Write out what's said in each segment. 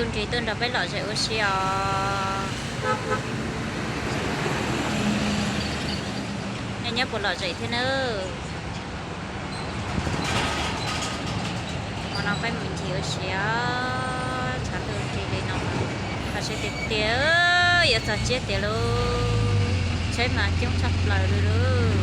Nrig tuaj nrog peb lom zem ua si os. Nej nyob puas lom zem thiab nawb? Hmo no peb mus ncig ua si os, tshav ntuj nrig li no, kho siab tiag tiag, yuav txog tsiab tiag lauj. Tsheb mas coob tshaj plaws li lauj.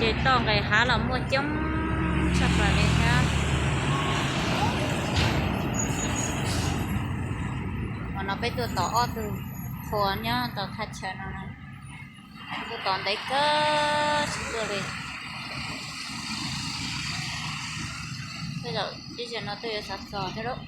Ces toj nqes hav los muaj coob tshaj plaws li thiab. Hmo no peb tuaj tos ob tug qhua nyob rau thaj chaw no, tuaj tos ntev kawg tsis tuaj li. Tej zaum ib zaug no tuaj yuav xav txog thiab lauj.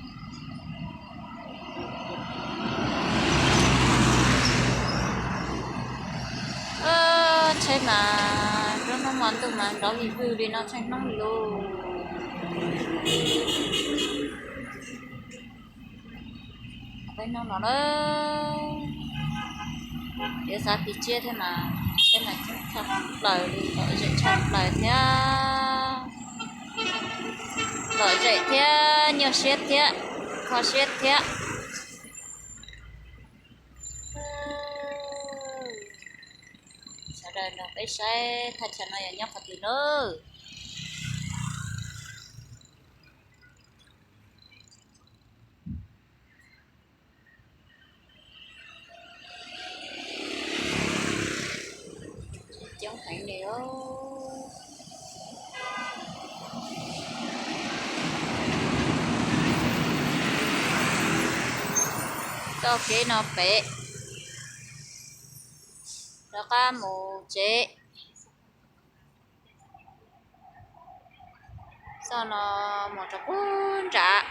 Tsheb mas nruab hnub hmo ntuj mas nrov vij vwj li no tsheej hnub li lauj. Peb hnub no na, yuav xav tig tsiab thiab mas tsheb mas coob tshaj plaws li, lom zem tshaj plaws thiab. Lom zem thiab nyuaj siab thiab kho siab thiab. Sawv daws nrog peb saib thaj chaw no yog nyob qhov twg nawb. Coob heev li os. Txoj kev no pem, rov qab mus tsev. Txoj no mus rau pug nram,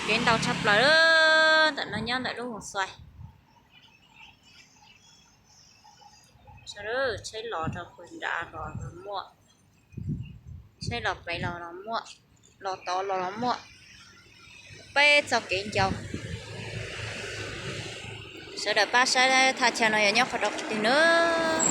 kev ntau tshaj plaws ntawm no nyob ntawm lub Moos Xuais. Sawv daws, tsheb los rau pug nram los los muaj, tsheb los pem los los muaj, los tod los los muaj, peb txoj kev ncau. Sawv daws pab saib thaj chaw no yog nyob qhov rau qhov twg nawb.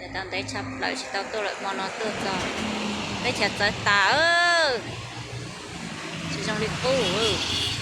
Ces tau ntev tshaj plaws tsis tau tuaj lawm, hmo no tuaj txog teb chaws txawv tas, tsis zoo li qub.